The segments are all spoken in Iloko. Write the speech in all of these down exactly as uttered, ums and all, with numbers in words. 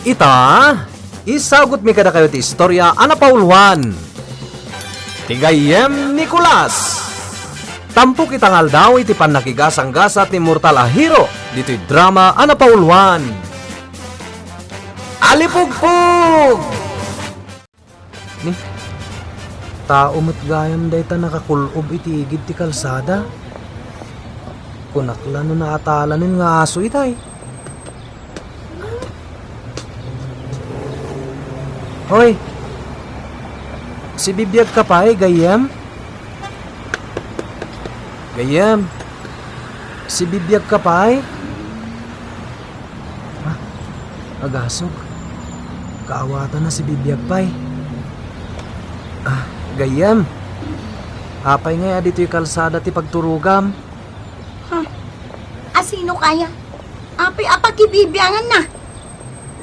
Ita, isagutmi kadakayo ti istorya a napauluan ti gayyem ni Kulas. Tampok ita nga aldaw iti pannakigasanggasat ti immortal a hero ditoy drama a napauluan. Alipugpog! Ni, tao met gayam dayta nakakul-ob iti igid ti kalsada. Kunak la no naatalanen nga aso itay. Hoy! Sibibiagka pay, gayyem? Gayyem, sibibiagka pay? Ah, agasok. Kaawatan a sibibiag pay. Ah, gayyem. Apay ngay a ditoy kalsada ti pagturogam? Hmm. Asino kaya? Apay a pakibibianganna?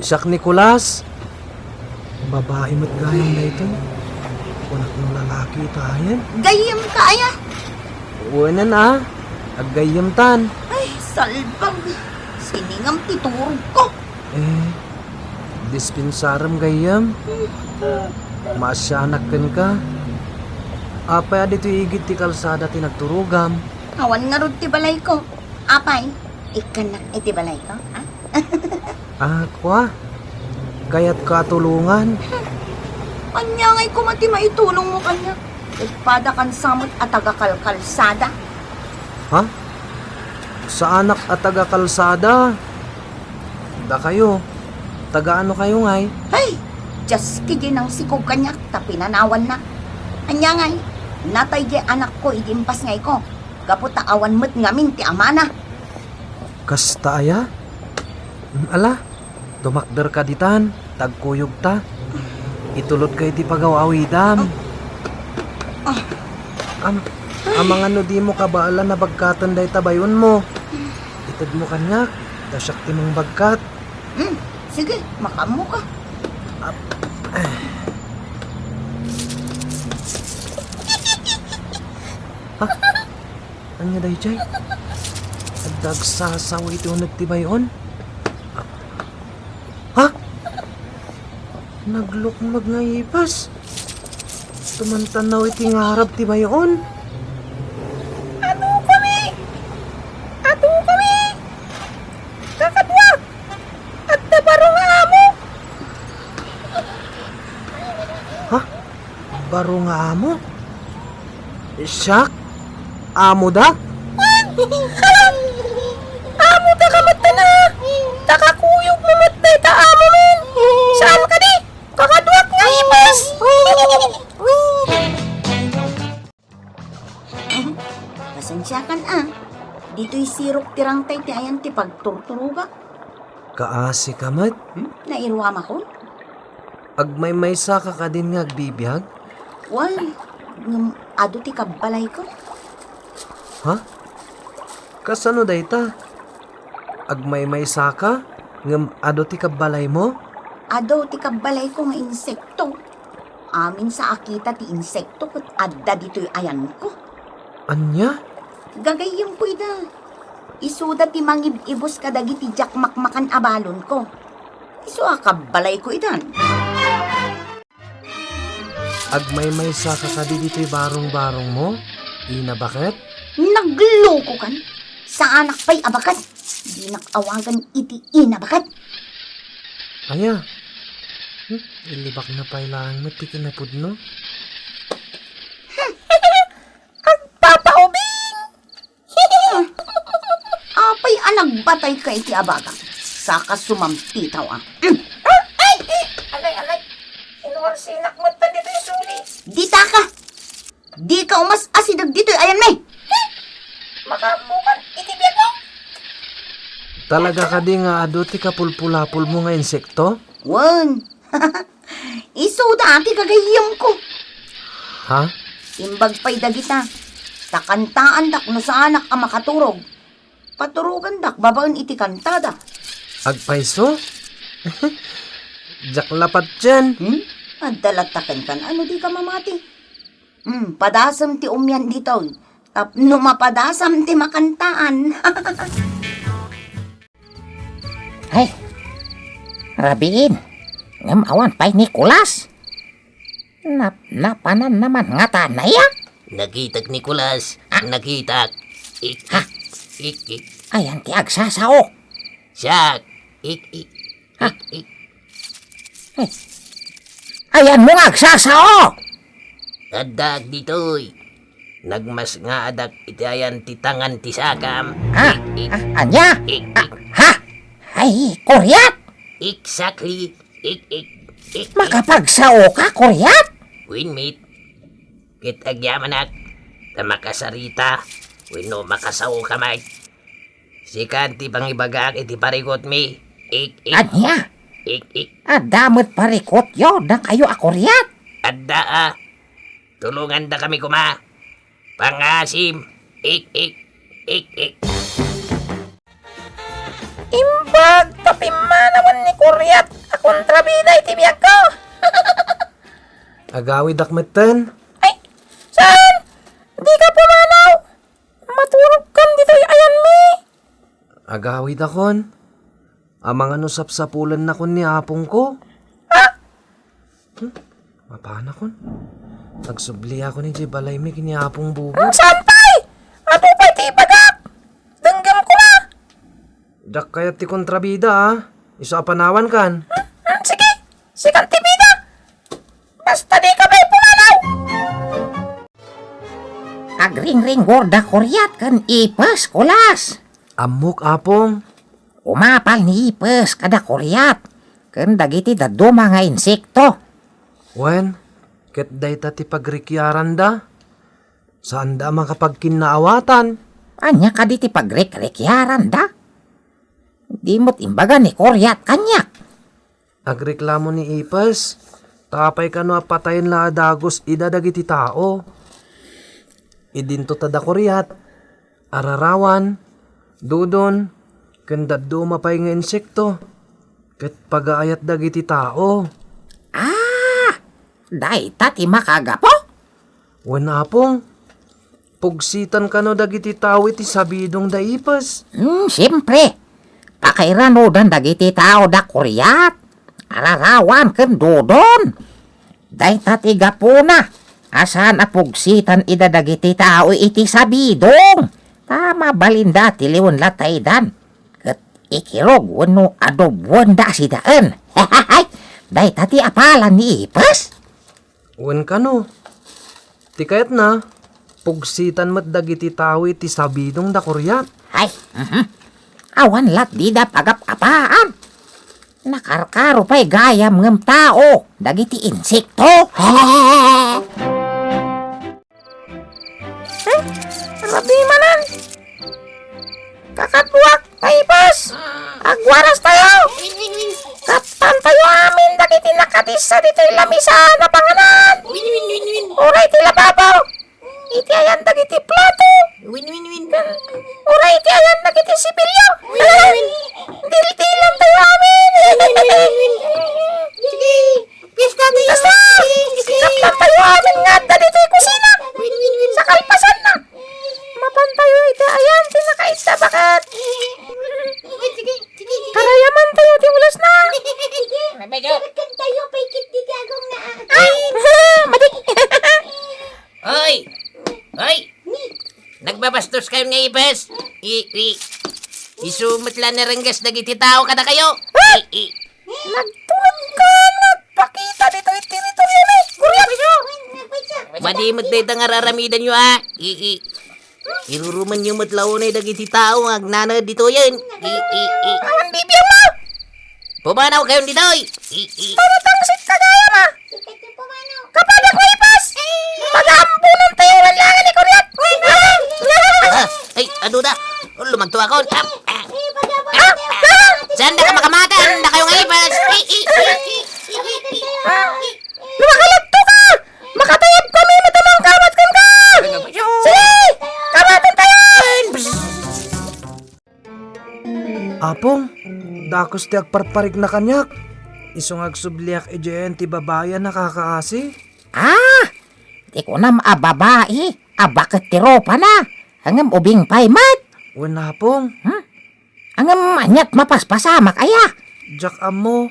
Siak ni Kulas. Babai met gayam daytoy. Kunak no lalaki ita ayan. Gayyemka aya? Wen a, aggayyemtan. Ay, salbag. Siningam ti turogko. Eh, dispensarem gayyem. Maasianak kenka. Apay a ditoy igid ti kalsada ti nagturogam? Awan ngarud ti balayko. Apay, ikkannak iti balayko, ha? Ah, kua? Kayatka a tulongan? Ania ngay koma ti maitulongmo kaniak? Ket pada kan sa met a taga kalkalsada. Ha? Saanak a taga kalsada? Dakayo, taga ano kayo ngay? Hey! Diaski diay nangsikog kaniak ta pinanawannak. Ania ngay? Natay diay anakko idi impasngayko, gapu ta awan met ngamin ti amana. Kasta aya? Ala, tumakderka ditan, ta agkuyogta. Itulodka iti pagaw-awidam. Ah. Am-, amangan no dimo kabaelan a bagkaten dayta bay-onmo. Itedmo kaniak, ta siak ti mangbagkat. Hmm, sige, makaammoka. Ap-, Ha? Ania daydiay? Adda agsasaw iti uneg ti bay-on? Ha? Naglukmeg nga ipis. Tumantannaw iti ngarab ti bay-on. Adukami! Adukami! Kakadua! Adda baro nga amo! Ha? Baro nga amo? Siak? Amodak? Amodak a met, a? Ta kakuyogmo met dayta amomin. Saan kadi? Kakaduak nga ipis. Pasensiakan a. Ditoy sirok ti rangtay ti ayan ti pagturturogak. Kaasika met? Hmm? Nairuamakon? Agmaymaysaka kadin nga agbibiag? Wen, ngem adu ti kabbalayko. Ha? Kasano dayta? Agmaymaysaka, ngem adu ti kabbalaymo? Adu ti kabbalayko nga insekto. Amin sa a kita ti insekto ket adda ditoy ayanko. Ania? Gagayyemko ida. Isuda ti mangib-ibus kadagiti diak makmakan a balonko. Isu a kabbalayko idan. Agmaymaysaka kadi ditoy barong-barongmo, Ina Baket? Naglokokan? Saanak pay a baket. Dinak awagan iti Ina Baket. Aya? Hmm, ilibakna pay laeng met ti kinapudno. Agpapaubing! Apay a nagbatayka iti abagak? Saka sumamtitaw a. Mm. Ay, ay, agay, agay. Inuwarsinak met ta ditoy suli. Ditaka! Dika umas-asideg ditoy ayanmi. Makaammokan iti biagmo. Talaga kadi nga adu ti kapulpulapolmo nga insekto? Wen. Isuda ti gagayyemko. Ha? Imbag pay dagita, ta kantaandak no saanak a makaturog. Paturogandak babaen iti kantada. Agpayso? Diak la patien. Hmm? Adda latta kenka no dika mamati. Hmm, padasem ti umian ditoy. Tapno mapadasam ti makantaan. Ay, Rabiin. Ngem awan pay ni Kulas. Nap-, napanan naman ngata, nayak? Nakitak ni Kulas. Ah. Nakitak. Ik, Ha? ik, ik, ik. Ayan ti agsasao. Siak. Ik, ik, Ha? ik, ik. Eh. Ayanmo nga agsasao. Addaak ditoy. Nagmasngaadak iti ayan ti tangan ti sakam. Ha? Ik, ik. Ah, ania? Ik, Ah, ik. Ha? Ay, Kuriat! Exactly. Ik, ik, ik, ik. Makapagsao ka, Kuriat? Wen met. Ket agyamanak ta makasarita wenno makasao ka met. Sikan ti pangibagaak iti parikutmi. Ik, ik. Ania? Ik, ik. Adda met parikutyo dakayo a Kuriat? Adda a. Tulongandakami koma. Pangasim. Ik, ik. Ik, ik. Imbag ta pimmanawen ni Kuriat a kontrabida iti biagko. Agawidak metten. Ay, saan? Dika pumanaw. Maturogkan ditoy ayanmi. Agawidakon. Amangan no sapsapulennakon ni apongko. Ha? Hmm? Mapanakon. Agsubliakon idiay balaymi ken ni Apong Bubo. Hmm, saan pay? Adu pay ti ibagak. Denggem koma. Diak kayat ti kontrabida, a. Isu a panawankan. Hmm, hmm, sige. Sikan ti bida. Basta dika pay pumanaw. Agringringgor da Kuriat ken Ipes, Kulas. Ammok, Apong. Umapal ni Ipes kada Kuriat ken dagiti dadduma nga insekto. Wen, ket dayta ti pagrikiaranda. Saanda a makapagkinnaawatan. Ania kadi ti pagrikrikkiaranda? Di met imbaga ni Kuriat kaniak. Agreklamo ni Ipes, ta apay kano a patayen la a dagus ida dagiti tao. Idinto ta da Kuriat, ararawan, dudon, ken dadduma pay nga insekto, ket pagaayat dagiti tao. Ah! Dayta ti makagapu? Wen, Apong, pugsitan kano dagiti tao iti sabidong da Ipes. Hmm, siempre. Pakairanudan dagiti tao da Kuriat, ararawan ken dudon. Dayta ti gapuna a saan a pugsitan ida dagiti tao iti sabidong. Ta mabalinda ti liwen la taydan. Ket ikirog wenno adoboenda a sidaen. Dayta ti apalan ni Ipes. Wen kano, ti kayatna, pugsitan met dagiti tao iti sabidong da Kuriat. Ay, mhm. Awan lat dida pagap-apaan. Nakarkaro pay gayam ngem tao dagiti insekto. Hmm? Rabii manen. Kakaduak, Ipes. Agwaras tayo. Kaptan tayo amin dagiti nakadissa ditoy lamisa a panganan. Uray ti lababo. Iti ayan dagiti plato. Uray iti ayan dagiti sibilyo. Dildilan tayo amin. Sige. Pista tayo! Pista! Kaptan tayo amin nga adda ditoy kusina. Sa kalpasanna. Mapan tayo iti ayan ti nakaidda baket. Karayaman tayo ti ulasna. Mabedo. Kan tayo pay ket diti agongna. Ay! Madi! Oy! Oy! Nagbabastoskayon nga Ipes? I, i, isu met la narengges dagiti tao kadakayo. I, i. Nagtulongka, nagpakita ditoy teritoriomi. Kuriat! Madi met dayta nga araramidanyo, a. I, i. Irurumenyo met la unay dagiti tao nga agnanaed ditoyen. I, i, i. Awan bibiangmo! Pumanawkayon ditoy. I, i. Panatangsit ka gayam, a. Kapadak nga Ipes! Pagaampunan tayo man lang ni Kuriat! Ah, ay, adu da. Lumagtuakon. Ah, ah. Ah, ah. Saan da ka makamakan? Dakayo nga Ipes. I, i, i, i. Ah, lumakalagto ka! Makatayab kami, matamang kamat ka! Sige! Kamaton tayo! Apong, dakes ti agparparikna kaniak. Isu nga agsubliak idiayen ti babai a nakakaasi. Ah! Ti kunam a babai a baket ti rupana, ngem ubing pay met. Wen, Apong. Hmm? Ngem aniat mapaspasamak aya? Diak ammo.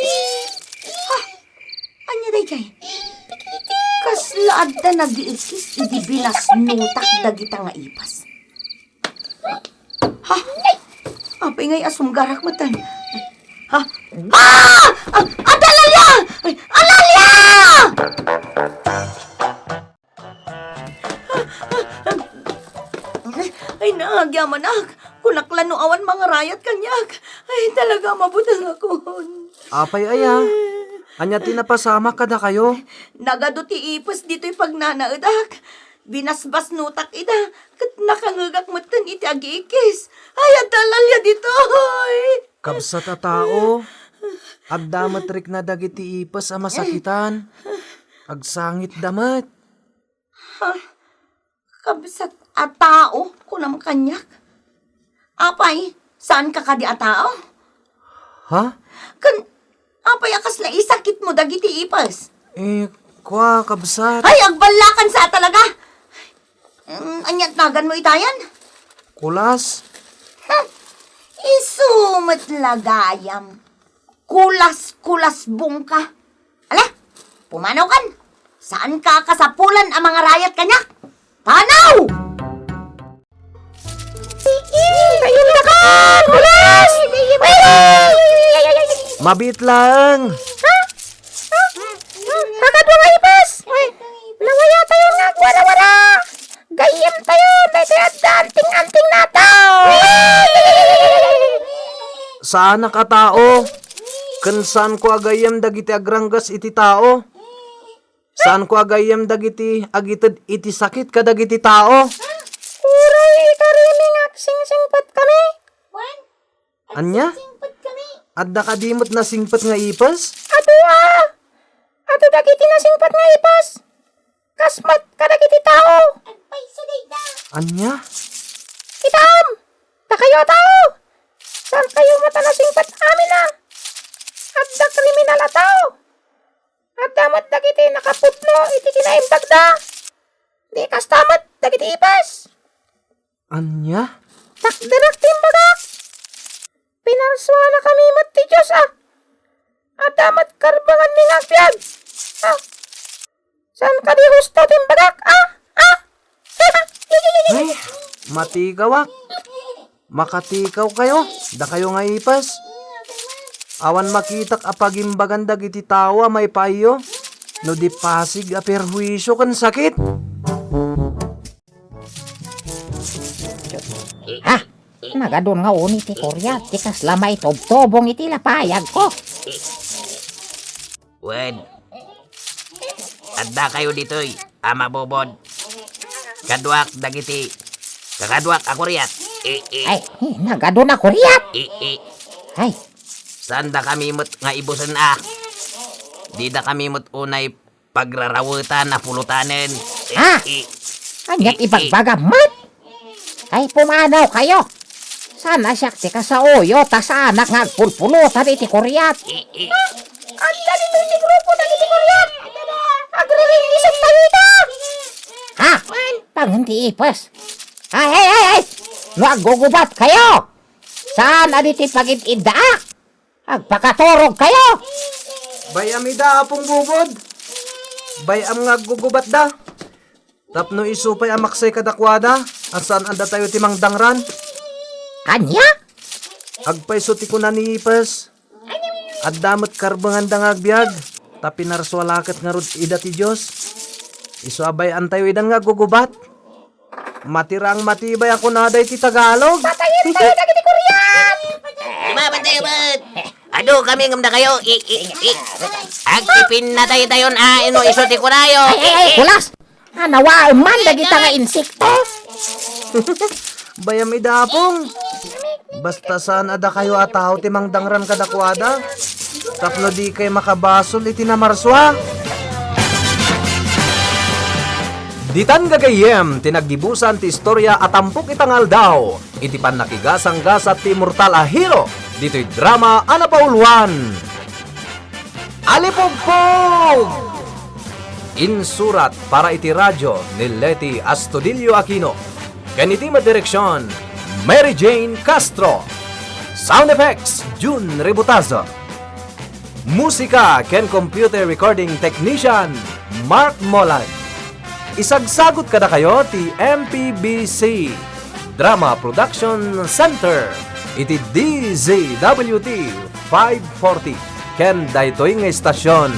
Ha? Ania daydiay? Kasla adda nagiikkis idi binasnutak dagita nga ipes. Ha? Apay ngay a sumgarak metten? Ha? Ah! Ah! Adda Lalia! Ay, Lalia! Ay, naagyamanak. Kunak la no awan mangarayat kaniak. Ay, talaga, mabutengakon. Apay aya? Ania ti napasamak kadakayo? Nagadu ti ipes ditoy pagnanaedak. Binasbasnutak ida, ket nakangegak metten iti agiikkis. Ay, adda Lalia ditoy! Kabsat a tao, adda met rikna dagiti ipes a masakitan. Agsangitda met. Ha? Kabsat a tao, kunam kaniak? Apay, saanka kadi a tao? Ha? Ken, apay a kasla isakitmo dagiti ipes? Eh, kua, kabsat. Ay, agballakansa a talaga! Mm, ania ti naganmo itayan? Kulas. Hmm, isu met la gayam. Kulas-kulasbongka. Ala, pumanawkan. Saanka a kasapulan a mangarayat kaniak? Panaw! Gayem daka! Kulas! Mabiit laeng. Ha? Ha? Kakadua nga ipes! Nawayatayon nga agwarawara! Gayyemtayo daytoy adda anting-anting nataw! Saanak a tao, ken saanko a gayyem dagiti agranggas iti tao. Saanko a gayyem dagiti agited iti sakit kadagiti tao. Uray ikarimi nga agsingsingpetkami. Ania? Adda kadi met nasingpet nga ipes? Adu a! Adu dagiti nasingpet nga ipes. Kas met kadagiti tao. Agpayso dayta. Ania? Itam! Dakayo a tao! Saankayo met a nasingpet amin a? Adda kriminal a tao! Adda met dagiti nakapudno iti kinaimbagda. Di kasta met dagiti ipes. Ania? Takderak ti imbagak. Pinarsuanakami met ti Dios a. Adda met karbenganmi nga agbiag. Ah. Saan kadi husto ti imbagak? Ah! Ah! Ay, matikawak. Makatikawkayo, dakayo nga ipes. Awan makitak a pagimbagan dagiti tao a maipaayyo no di pasig a perhuisio ken sakit. Ha? Nagadun nga uni ti kuriat ti kasla maitubtubong iti lapayagko. Wen, addakayo ditoy a mabubod. Kaduak dagiti kakaduak a kuriat. I, i. Ay, nagadun a kuriat. I, i. Ay. Saandakami met nga ibusen a. Didakami met unay pagrarawetan a pulotanen. Ha? I, i. Ania ti ibagbagam met? Ay, pumanawkayo. Saan a siak ti kasaoyo, ta saanak nga agpulpulutan iti kuriat. I, i. Adda ditoy ti grupo dagiti kuriat. Agriringiset tayo ita. Ha? Pangen ti ipes. Ay, ay, ay, ay! No aggugubatkayo, saan a ditoy pagid-iddaak? Agpakaturogkayo! Bay-am ida, Apong Bubod. Bay-am nga aggugubatda. Tapno isu pay a maksay kadakuada, a saan a datayo ti mangdangran. Ania? Agpayso ti kuna ni Ipes. Adda met karbenganda nga agbiag, ta pinarsua la ket ngarud ida ti Dios. Isu a bay-antayo idan nga aggugubat. Matirang matibay a kunada iti Tagalog. Patayen tayo dagiti Korean! Tumabad tayo, bud! Adu kami ngem dakayo, i, i, i, agpipinnatay tayon a ino isu ti kunayo. Ay, ay, ay, kulas! Anawaem man dagita nga insekto. Bayam ida, Apong. Basta saan a dakayo a tao ti mangdangran kadakuada. Tapno dikay makabasol iti namarsua. Ditan gagayyem ti naggibusan ti istorya a tampok ita nga aldaw iti pannakigasanggasat ti immortal a hero ditoy drama a napauluan. Alipugpog! Insurat para iti radio ni Leti Astudillo Aquino. Ken iti madireksion, Mary Jane Castro. Sound effects, Jun Ributazo. Musika ken computer recording technician, Mark Molan. Isagsagut kadakayo ti M P B C Drama Production Center iti D Z W T five forty ken daytoy nga istasion.